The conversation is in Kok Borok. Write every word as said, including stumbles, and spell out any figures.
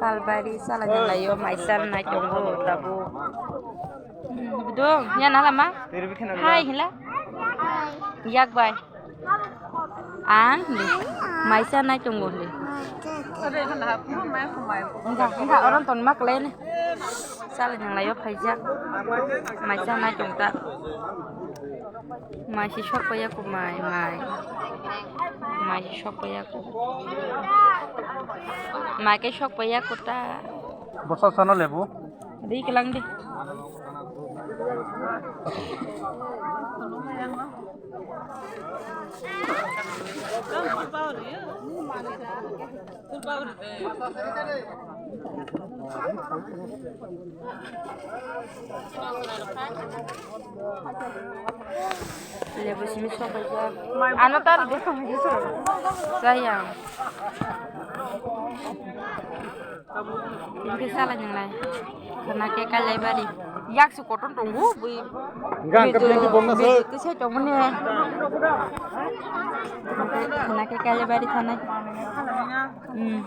Salbari sala nang laio, maisa nai tongo tabuk. Hmm, dong, ya nala ma? Hai, hila? Yak bai. Ang di, maisa nai tongo di. Engka, engka, orang ton mak lain. Sala nang laio phaijak. Maisa nai tongta. Mai si sok paiya ko mai, mai. Mai si sok paiya ko. Mai ke sok paiya ko ta. Bosa sana lebu. Di kelang di. Lebu simi sok paijak. Ano tar de. Sayang. Ini salah yang lain. Karena ke kalai bari. Yak su koton tunggu bui. Enggak, enggak, bidu, bilang di bawah, bidu sir. Itu saya tunggu nih. Karena ke kalai bari sana. Hmm.